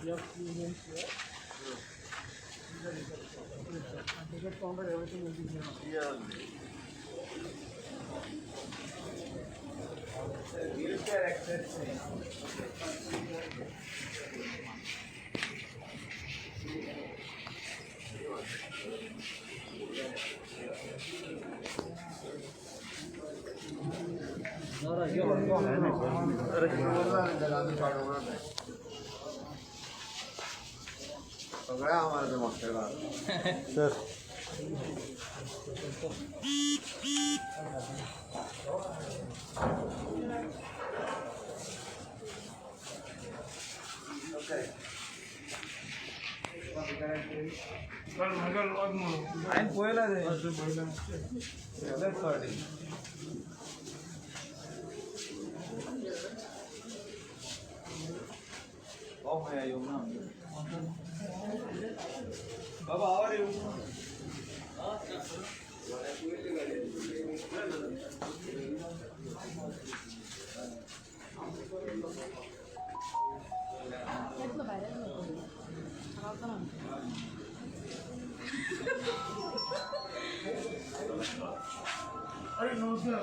You have few rooms here. These are reception. And ticket counter, everything will be here. Here only. Wheelchair access. सगळ्या आम्हाला मागच्या sir हांवें पळयला तें फावटी. बाबा how are you? अरे नमस्कार.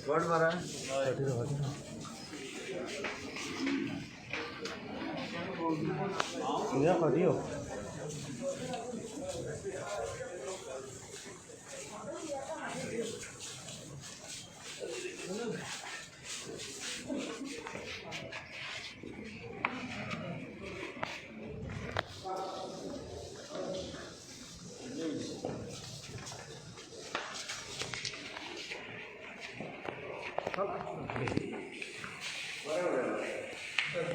कोण मरा फाटी यो.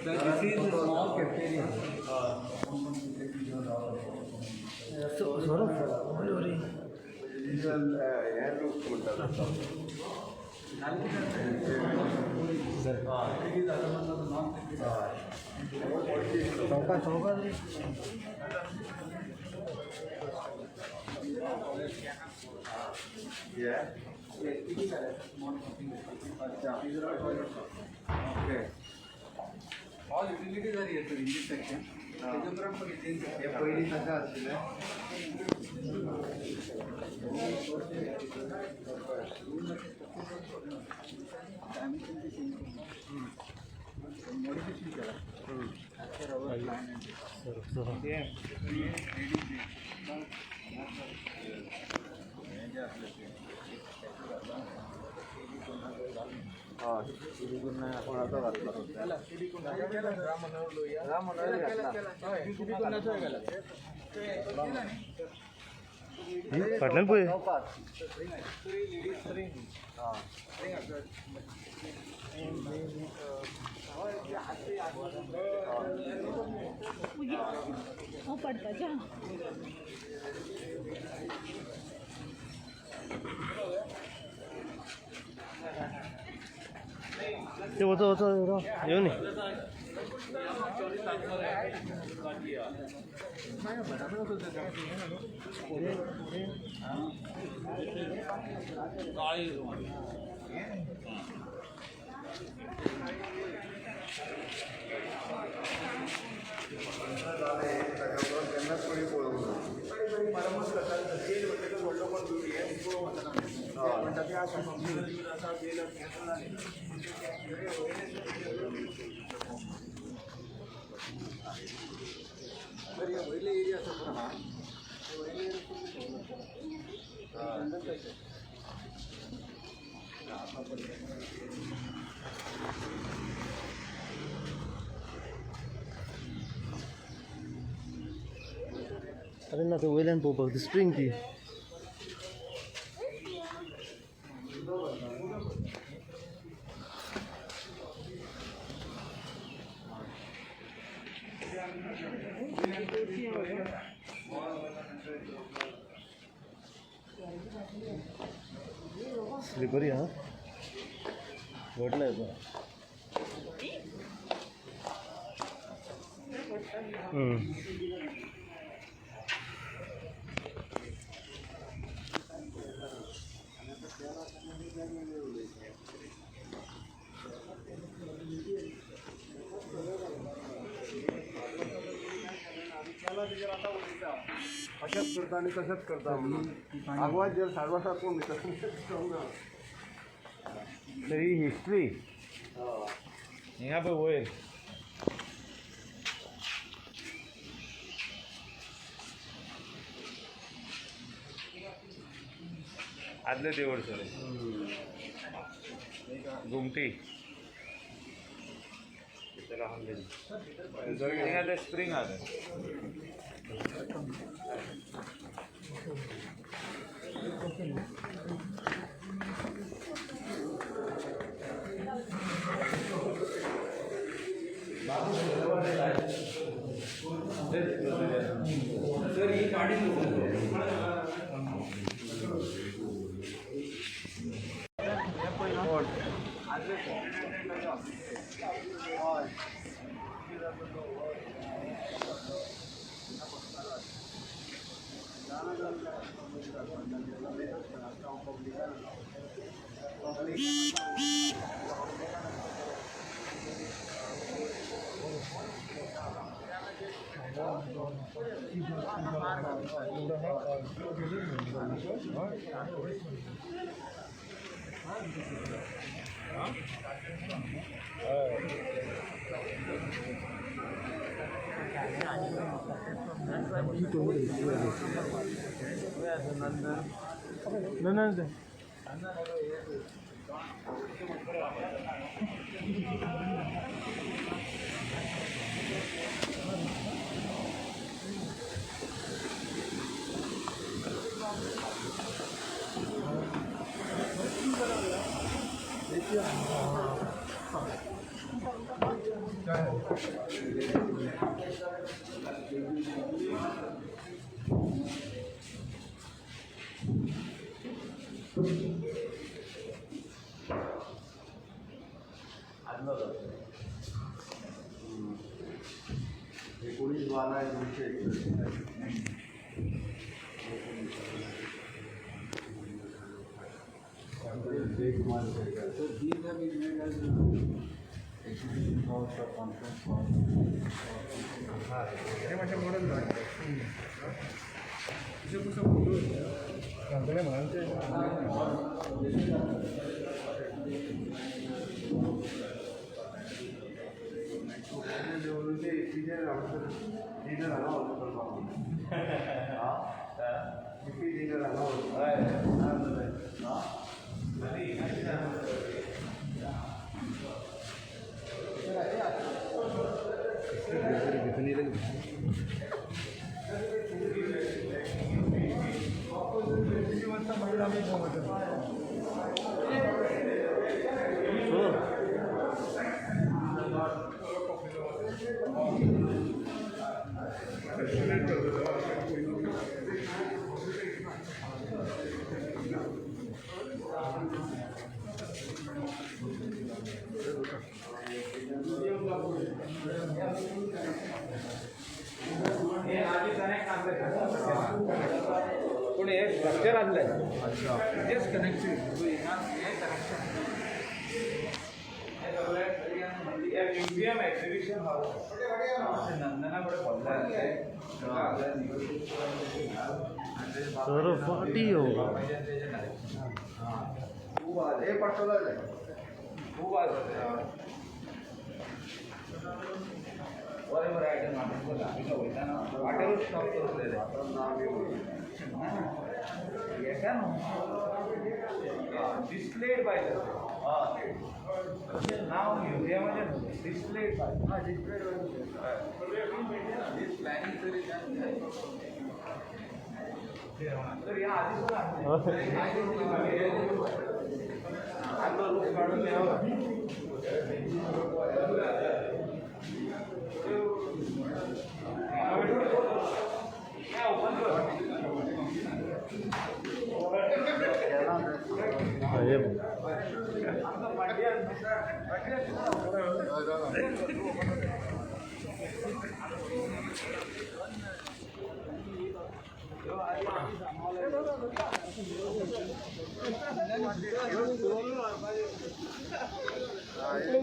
This is a small cafeteria. चौका चौका. Okay. All utilities are here, sir, in this section. तेजे उपरांत पळय change हे पयलीं तशें आशिल्लें. मॉडिफिकेशन केला. Rubber plan and हय, कोणाचो घातला? राम मनोहर घातला. फाटल्यान पळय. हांव पडपाचें. ते वचो वचो येऊ न्ही. केन्नाच कोणी पळोवंक ना. मरमत करतात जेल म्हणटकच व्हडलो कोण हे पळोवंक वचना. म्हणटा ते आसा आसा जेल. बरं, वयले एरिया आसा पुरो. हा, वयले एरिया. अरे ना, ते वयल्यान पळोवपाक ती स्प्रींग ती. स्लिपरी हा, व्हडलो आहे. तेजेर आतां उलयता अशेंच करता आनी तशेंच करता म्हणून आगवाद जेल 60 वर्सां कोण ना तर ही हिस्ट्री हिंगा पळय वयर आदले देवूळ सर घुमटी हिंगा ते स्प्रिंग आहा. सर ही गाडी नंदन एकोणीस 12 1961. So these have been made as exhibition halls or conference halls. हे मातशें मॉडर्न जालें. तुजे कसो फोटो सांगतले म्हणून ते डिनर हांगा वचून करपाक इफ्फी डिनर हांगा वचून. पूण हे स्ट्रक्चर आसलें जस्ट कनेक्शन हे कनेक्शन हे सगळें म्युझियम एक्झिबिशन हॉल नंदना कडेन भरलें. सर फाटी हो. खूब आहा हे पडटलो जाय. खूब आसा बरें बरें आयटम हाडून आमी वयता ना वाटेरूच स्टॉप करतले. येता न्हू डिस्प्लेड बाय नांव म्युझियमाचें न्हू डिस्प्लेड बाय. प्लॅनिंग तरी तर ह्या आदीं आदलो रूप काडून हे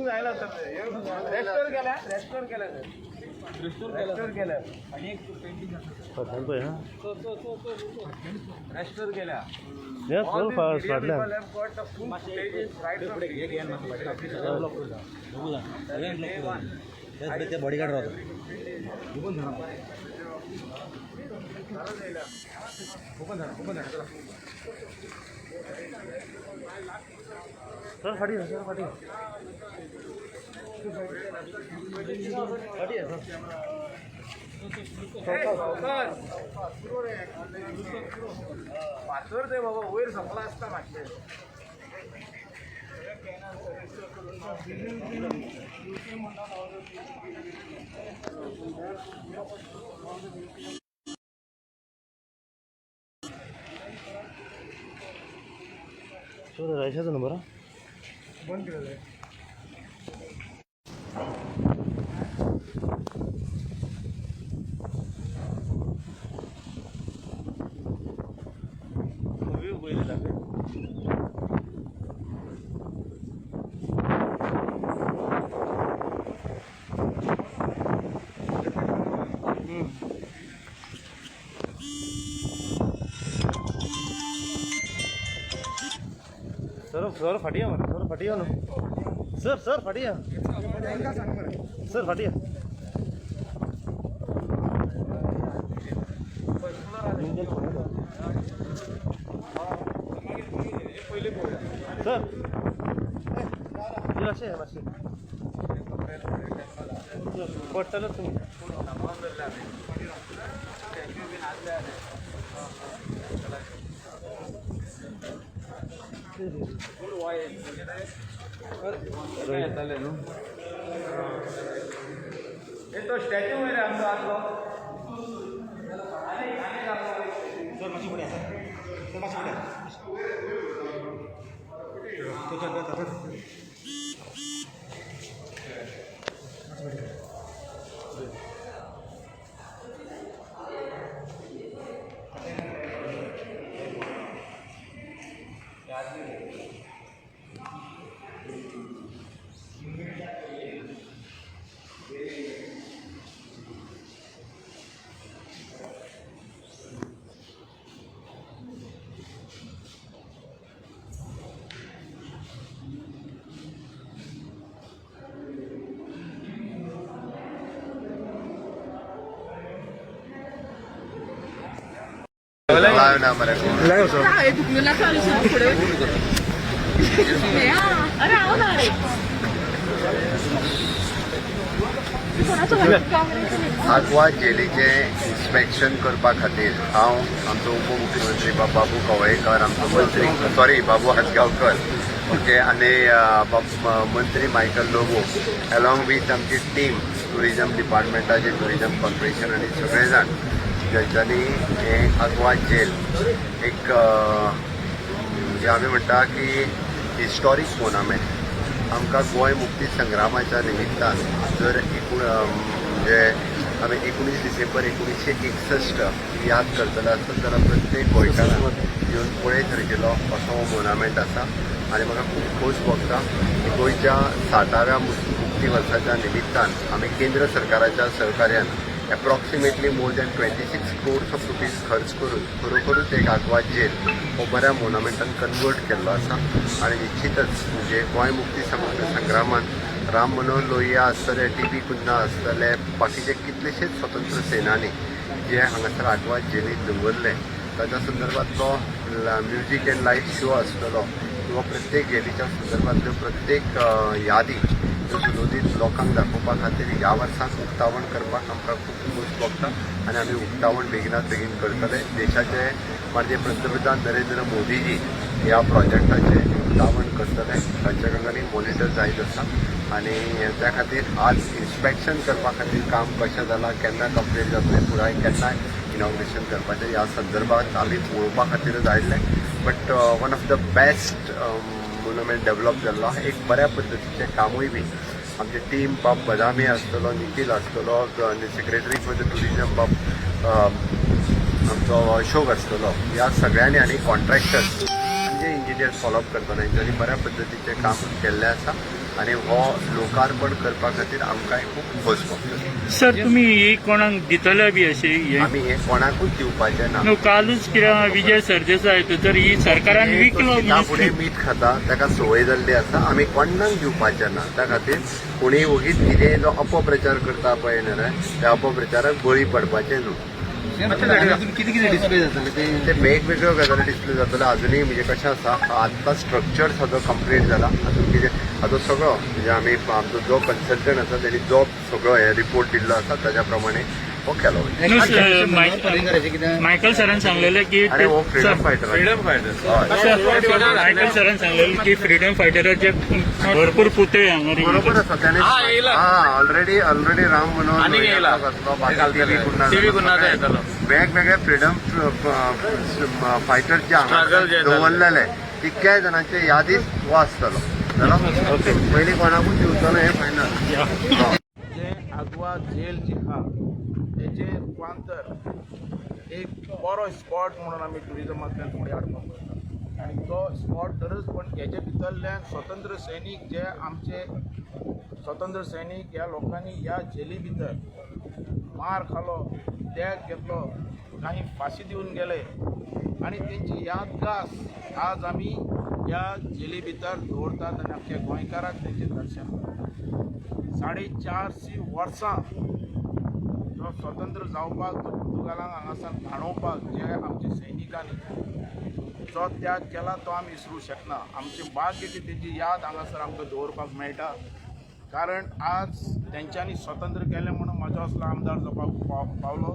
जायला रेस्टोर केला, रेस्टोर केला. रेस्टोर केल्या आनी एक पेंटिंग आसा. फाटल्यान पळय हा. रेस्टोर केल्या. हे सर फाटल्यान. ते बॉडीगार्ड रावता. सर फाटी, सर फाटी, फाटी सर. पातळ ते बाबा वयर सोंपला आसता मातशें. सर रायशाचो नंबर हा. बंद केलेलं आहे. पयलीं दाखय. सर सर फाटी या मरे, सर फाटी या न्हू सर, सर फाटी या, सर फाटी या. सर मातशें मातशें पडटलोच तुमी. येताले न्हू हे तो स्टॅच्यू मरे आमचो आसलो. सर मातशें फुडें, सर सर मातशें फुडें. तो सर. लायव्ह ना मरे. फुडें. अरे हांव ना रे, कोणाचो? आगवा जेलीचें इन्स्पेक्शन करपा खातीर हांव, आमचो उपमुख्यमंत्री बाबू कवळेकर, आमचो मंत्री, सॉरी, बाबू आजगांवकर, ओके, आनी मंत्री मायकल लोबो, एलॉंग वीथ आमची टीम, टुरिजम डिपार्टमेंटाचे, टुरिजम कॉर्पोरेशन आनी सगळे जाण ज्यांच्यानी हें आगवा जेल एक म्हणजे आमी म्हणटा की हिस्टॉरीक मोनामेंट, आमकां गोंय मुक्ती संग्रामाच्या निमित्तान जर एकूण म्हणजे आमी 19 डिसेंबर 1961 याद करतले आसत जाल्यार प्रत्येक गोंयकारान येवन पळयत सारकेलो असो हो मोनामेंट आसा. आनी म्हाका खूब खोस भोगता की गोंयच्या 60व्या मुक्ती वर्साच्या निमित्तान आमी केंद्र सरकाराच्या सहकार्यान approximately more than 26 crores of rupees खर्च करून खरोखरूच एक आगवा जेल हो बऱ्या मोनामेंटान कन्वर्ट केल्लो आसा. आनी निश्चितच म्हणजे गोंय मुक्ती संग्रामान राम मनोहर लोहिया आसतले, टी बी कुन्हा आसतले, बाकीचे कितलेशेच स्वतंत्र सेनानी जे हांगासर आगवा जेलीत दवरले, ताच्या संदर्भातलो म्युजीक अँड लायट शो आसतलो किंवा प्रत्येक जेलीच्या संदर्भातल्यो प्रत्येक यादी ह्यो सुदोदीत लोकांक दाखोवपा खातीर ह्या वर्साक उक्तावण करपाक आमकां खूब खोस भोगता आनी आमी उक्तावण बेगिनात बेगीन करतले. देशाचे माननीय पंतप्रधान नरेंद्र मोदीजी ह्या प्रोजेक्टाचें उक्तावण करतले. तांच्या कडल्यान मॉनिटर जायत आसा आनी त्या खातीर आज इन्स्पेक्शन करपा खातीर, काम कशें जालां, केन्ना कंप्लीट जातलें पुराय, केन्ना इनॉग्रेशन करपाचें, ह्या संदर्भात आमी पळोवपा खातीरच आयिल्ले. But one of the best monument develop जाल्लो आहा. एक बऱ्या पद्दतीचें कामूय बी आमचे टीम, बाब बदामी आसतलो, निखील आसतलो आनी सेक्रेटरी फॉर the tourism बाब आमचो अशोक आसतलो, ह्या सगळ्यांनी आनी कॉन्ट्रॅक्टर्स आनी जे इंजिनियर फॉलोअप करतना हेंच्यांनी बऱ्या पद्दतीचें काम केल्लें आसा. आनी हो लोकार्पण करपा खातीर आमकांय खूब खोस भोगता. सर, तुम्ही ही कोणाक दितले बी अशें हे? आमी हे कोणाकूच दिवपाचें ना. न्हू, कालूच कितें विजय सरदेसाय तर ही सरकारान विकलो. शीता फुडें मीठ खाता, ताका संवय जाल्ली आसा. आमी कोणाक दिवपाचें ना. त्या खातीर कोणीय वगीच कितेंय जो अपप्रचार करता पळय न्हय रे, त्या अपप्रचाराक बळी पडपाचें न्हू. किती किती डिस्प्ले जातले ते? ते वेगवेगळ्यो गजाली डिस्प्ले जातले. अजुनूय म्हणजे कशें आसा, आतां स्ट्रक्चर हाजो कंप्लीट जाला. आजून कितें हाजो सगळो म्हणजे आमी आमचो जो कन्सल्टंट आसा तेणी जो सगळो हे रिपोर्ट दिल्लो आसा ताज्या प्रमाणे हो केलो वयता. न्हू सर, मायकल सरान सांगलेलें की आनी हो freedom fighter. Freedom fighter. Sir, Michael सरान सांगलेलें की फ्रिडम फायटराचे भरपूर पुतळे हांगा. बरोबर आसा त्याने. हा, येयला. हा, ऑलरेडी ऑलरेडी राम मनोहर आनीक येयला. घातलो, बाकी टी व्ही. टी.व्ही. कुन्हा येतलो. वेगवेगळे फ्रिडम फायटर जे हांगा Struggle जे जाले. दवरलेले तितक्याय जाणांचे यादीच हो आसतलो. जालो, पयलीं कोणाकूच दिवचो ना हें फायनल. जे आगवा जेल जी आहा तेजें रुपांतर एक बरो स्पॉट म्हणून आमी ट्युरिजमांतल्यान फुडें हाडपाक पळयता आनी तो स्पॉट तरच पण हेजे भितरल्यान स्वतंत्र सैनीक जे आमचे स्वतंत्र सैनीक ह्या लोकांनी ह्या जेली भितर मार खालो, त्याग घेतलो, काही फांशी दिवन गेले आनी तेंची यादगार आज आमी ह्या जेली भितर दवरतात आनी आख्ख्या गोंयकाराक तेंचें दर्शन जाता. 450 वर्सां जो स्वतंत्र जावपाक, जो पुर्तुगालांक हांगासर धाणोवपाक जे आमचे सैनिकांनी जो त्याग केला तो आमी विसरूंक शकना. आमचें भाग्य की तेजी याद हांगासर आमकां दवरपाक मेळटा, कारण आज तेंच्यांनी स्वतंत्र केलें म्हणून म्हजो असलो आमदार जावपाक पावलो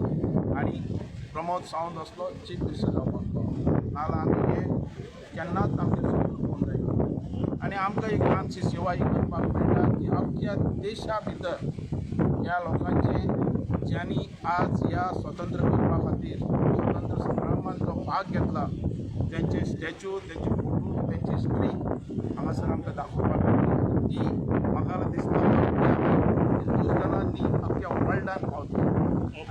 आनी प्रमोद सावंत असलो चीफ मिनिस्टर जावपाक पावलो. नाजाल्यार आमी हे केन्नाच आमचें स्वप्न पूर्ण जायना. आनी आमकां एक ल्हानशी सेवा ही करपाक मेळटा की अख्ख्या देशा भितर ह्या लोकांचे ज्यांनी आज ह्या स्वतंत्र करपा खातीर स्वतंत्र संग्रामान जो भाग घेतला तेंचे स्टॅच्यू, तेंचे फोटो, तेंची हिस्ट्री हांगासर आमकां दाखोवपाक मेळटा. ती म्हाका दिसता हिंदुस्थानांनी अख्ख्या वर्ल्डान पावतली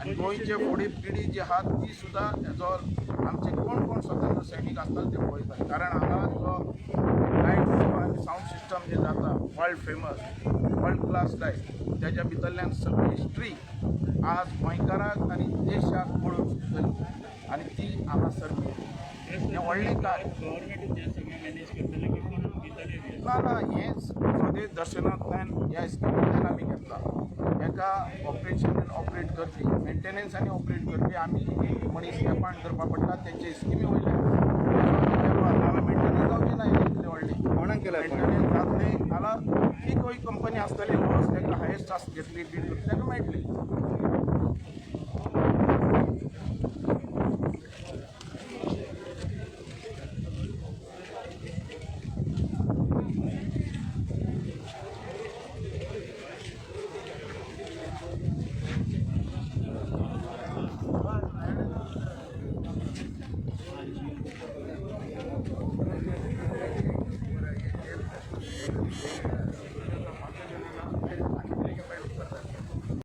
आनी गोंयचे फुडें पिढी जी आहा ती सुद्दां हेजो आमचे कोण कोण स्वतंत्र सैनीक आसतात ते पळयतात, कारण हांगा जो लायट आनी सावंड सिस्टम जे जाता world famous, world class light, तेज्या भितरल्यान सगळी हिस्ट्री आज गोंयकाराक आनी देशाक कळूंक शकतली आनी ती हांगासर मेळटली. हें व्हडलें कार्य. गव्हर्मेंट ते सगळें मॅनेज करतले की कोणाक दितले बी? ना ना, हेंच स्वदेश दर्शनांतल्यान ह्या स्किमींतल्यान आमी घेतला. हेका ऑपरेशन आनी ऑपरेट करपी, मेंटेनन्स आनी ऑपरेट करपी आमी मनीस एपॉयंट करपा पडटा. तेंचे स्किमी वयल्यान नाल्यार मेंटेनन्स जावचें ना. हें इतलें व्हडलें कोणाक केला? मेंटेनन्स जातलें नाल्यार ती खंय कंपनी आसतली बस ताका हायस्ट टास्क घेतली, बील ताका मेळटली.